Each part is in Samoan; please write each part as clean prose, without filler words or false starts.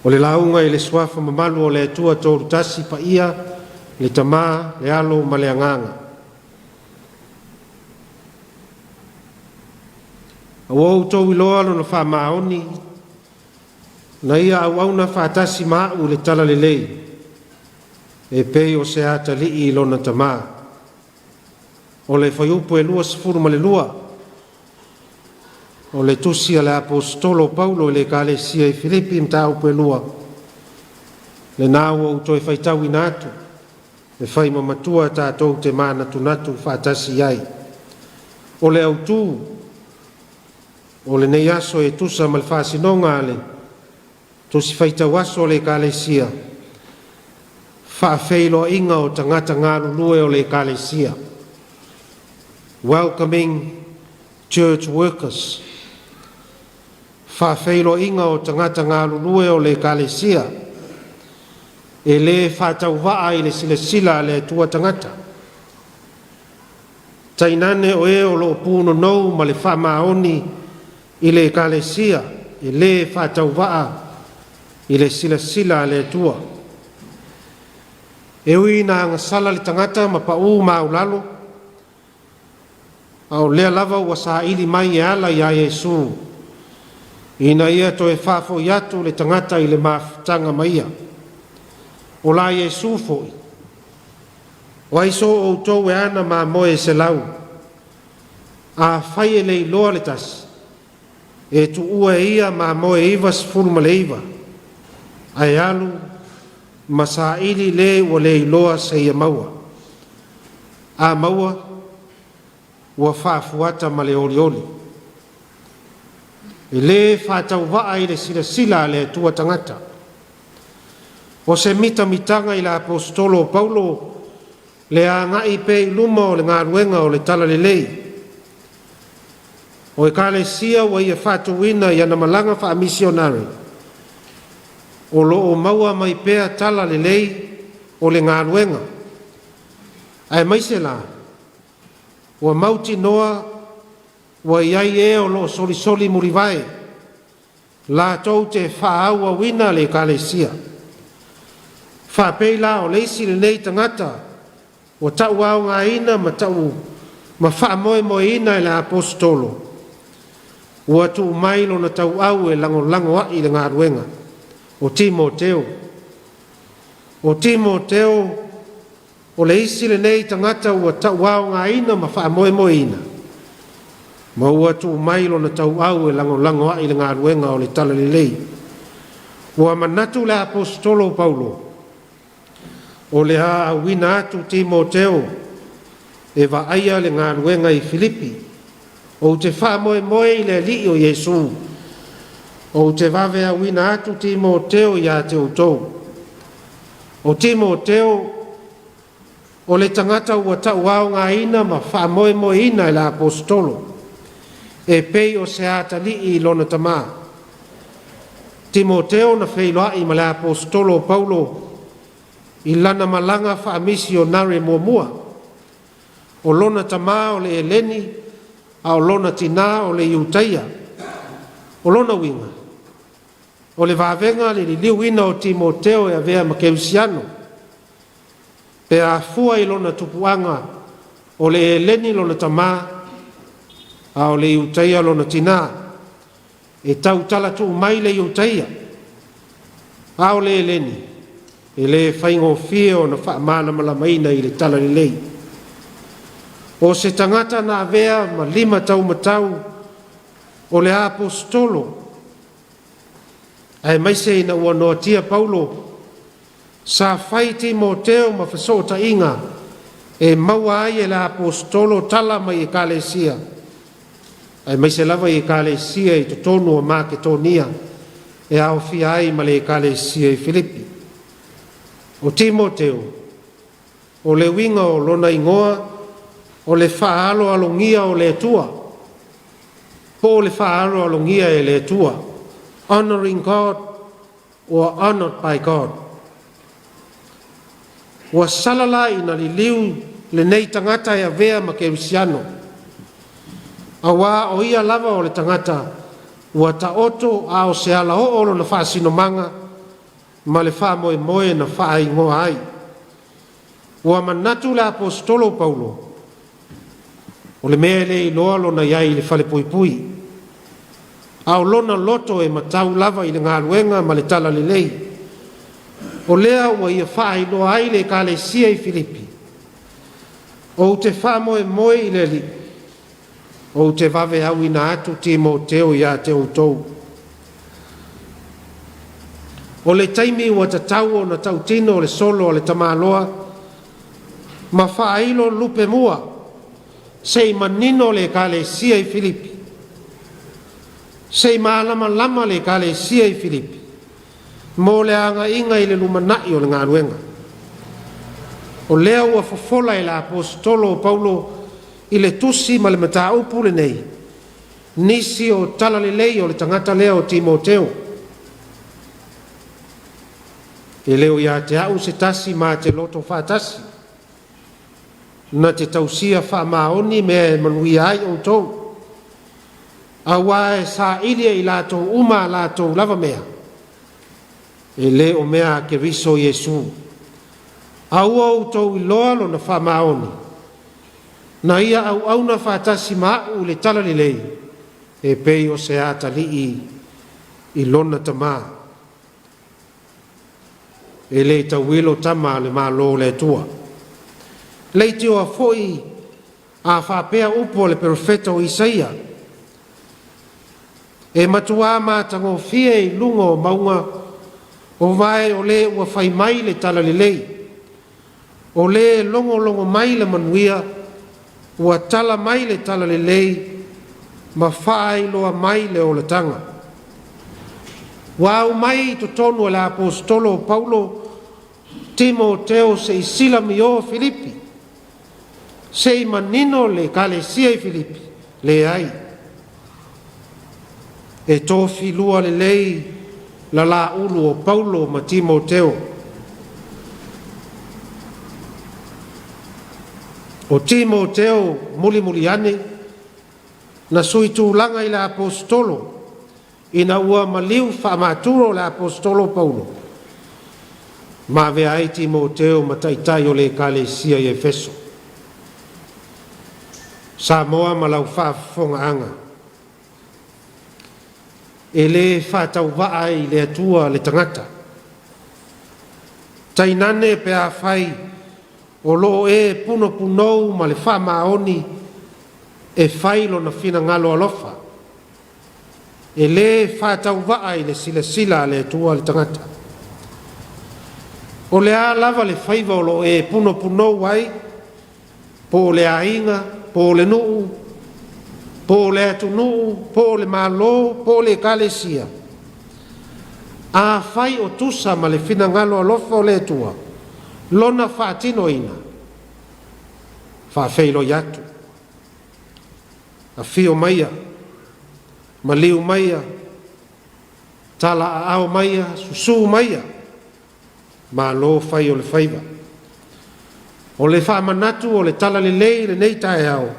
O le lauga i le suafa mamalu o le Atua Tolu Tasi Paia, le Tama, le Alo ma le Agaga. Ua outou iloa lona faamaoni, na ia auauna faatasi ma au i le talalelei, e pei o se atalii i lona tamā. O le fuaiupu e 22 o le tusi a le Aposetolo o Paulo i le Ekalesia i Filipi, mataupu e 2, lena ua ou toe faitauina atu e fai ma matua tatou te manatunatu faatasi ai. O le autu o lenei aso e tusa ma le faasinoga a le Tusi Faitau Aso a le Ekalesia, faafeiloaiga o tagata galulue o le Ekalesia. Welcoming Church Workers. Faafeiloaiga o tagata galulue o le Ekalesia. E le faatauvaa i le silasila a le Atua tagata. Tainane o e o loo punonou ma le faamaoni i le Ekalesia, e le faatauvaa i le silasila a le Atua. E ui ina agasala le tagata ma paū maualalo, a o lea lava ua saili mai e ala ia Iesu, ina ia toe faafoi atu le tagata i le mafutaga ma ia. O la Iesu foi, o ai so outou e ana mamoe e 100, afai e le iloa le tasi, e tuua e ia mamoe 99, ae alu ma saili le ua le iloa seia maua. A maua, ua faafuata ma le olioli. E le faatauvaa i le silasila a le Atua tagata. O se mitamitaga i le Aposetolo o Paulo le agai pea i luma o le galuega o le talalelei. O Ekalesia ua ia faatuina i ana malaga faamisionare, o lo o maua mai pea tala lelei o le galuega. Aemaise la, ua mautinoa ua i ai e o lo o solisoli mulivae, latou te faaauauina le Ekalesia. Faapei la o le isi lenei tagata ua tauaogaina ma tau ma faamoemoeina e le Aposetolo, ua tuu mai lona tauau e lagolago ai i le galuega. O Timoteo. O Timoteo o le isi lenei tagata ua tauaogaina ma faamoemoeina, ma ua tuu mai lona tauau e lagolago ai i le galuega o le talalelei. Ua manatu le Aposetolo o Paulo, o le a auina atu Timoteo e vaaia le galuega i Filipi. Ou te faamoemoe i le Alii o Iesu, ou te vave auina atu Timoteo ia te outou. O Timoteo o le tagata ua tauaogaina ma faamoemoeina e le Aposetolo, e pei o se atalii i lona tamā. Timoteo na feiloai ma le Aposetolo o Paulo i lana malaga faamisionare muamua. O lona tamā o le Eleni, a o lona tinā o le Iutaia. O lona uiga, o le vavega le liliuina o Timoteo e avea ma kerisiano, pe afua i lona tupuaga o le Eleni lona tamā, a o le Iutaia lona tinā. E tautala tuu mai le Iutaia, a o le Eleni, e le faigofie ona faamalamalamaina i le talalelei. O se tagata na avea ma lima taumatau o le Aposetolo, aemaise ina ua noatia Paulo, sa fai Timoteo ma fesootaiga e maua ai e le Aposetolo tala mai Ekalesia, aemaise lava i Ekalesia i totonu o Maketonia e aofia ai ma le Ekalesia i Filipi. O Timoteo, o le uiga o lona igoa o le faaaloalogia o le Atua, po o le faaaloalogia e le Atua, honoring God or honored by God. Ua sala la ina liliu lenei tagata e avea ma kerisiano, auā o ia lava o le tagata ua taoto a o se alaoo lona faasinomaga. ma le faamoemoe na faaigoa ai. Ua manatu le Aposetolo o Paulo, o le mea e le iloa lona i ai i le falepuipui, a o lona loto e matau lava i le galuega ma le talalelei. O lea ua ia faailoa ai le ekalesia i Filipi, ou te faamoemoe i le Alii, ou te vave auina atu Timoteo ia te outou. O le taimi ua tatau ona tautino le solo a le tamaloa ma faailo lupe mua se'i manino le ekalesia i Filipi, se'i malamalama le ekalesia i Filipi mo le agaiga i le lumanai o le galuega. O lea ua fofola e le Aposetolo o Paulo i le tusi ma le mataupu lenei nisi o talalelei o le tagata lea o Timoteo. E le o ia te au se tasi ma te loto faatasi, na te tausia faamaoni mea e manuia ai outou, auā e saili e i latou uma a latou lava mea, e le o mea a Keriso Iesu. A ua outou iloa lona faamaoni, na ia auauna faatasi ma a'u i le talalelei, e pei o se atalii i lona tamā. E le tauilo tama a le Malo o le Atua. Leitioa foi a faapea upu o le perofeta o Isaia, e matuā matagofie i luga o mauga o vae o le ua fai mai le talalelei, o le logologo mai le manuia, ua tala mai le talalelei ma faailoa mai le olataga. Ua aumai i totonu o le Aposetolo o Paulo Timoteo se'i silamio Filipi, se'i manino le ekalesia i Filipi, leai. E tofilua lelei lalaulu o Paulo ma Timoteo. O Timoteo mulimuli ane na sui tulaga i le Aposetolo ina ua maliu faamaturo le Aposetolo Paulo ma avea ai Timoteo ma taitai o le ekalesia i Efeso. Samoa ma lau faafofogaaga, e le faatauvaa i le Atua le tagata. Tainane pe afai o loo e punopunou ma le faamaoni e fai lona finagalo alofa, e le faatauvaa i le silasila a le Atua le tagata. O le a lava le faiva o loo e punopunou ai, po o le aiga, po o le nuu, po o le atunuu, po o le Malo, po o le ekalesia, afai o tusa ma le finagalo alofa o le Atua lona faatinoina, faafeiloi atu, afio maia, maliu maia, tala aao maia, susū maia, malo fai o le faiva. O le faamanatu o le talalelei i lenei taeao,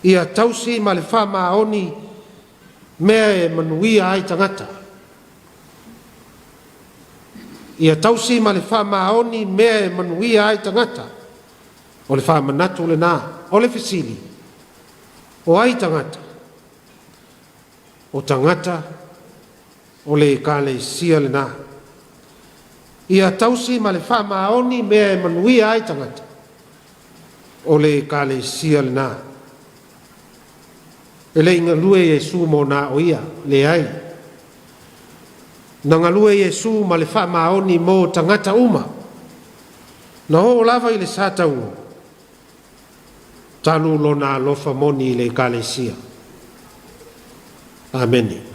ia tausi ma le faamaoni mea e manuia ai tagata. Ia tausi ma le faamaoni mea e manuia ai tagata. O le faamanatu lenā. O le fesili, o ai tagata? O tagata o le ekalesia lenā. Ia tausi ma le faamaoni mea e manuia ai tagata. O le ekalesia lenā. E le i galue Iesu mo na o ia, leai. Na galue Iesu ma le faamaoni mo tagata uma. Na oo lava i le sataua, talu lona alofa moni i le ekalesia. Amene.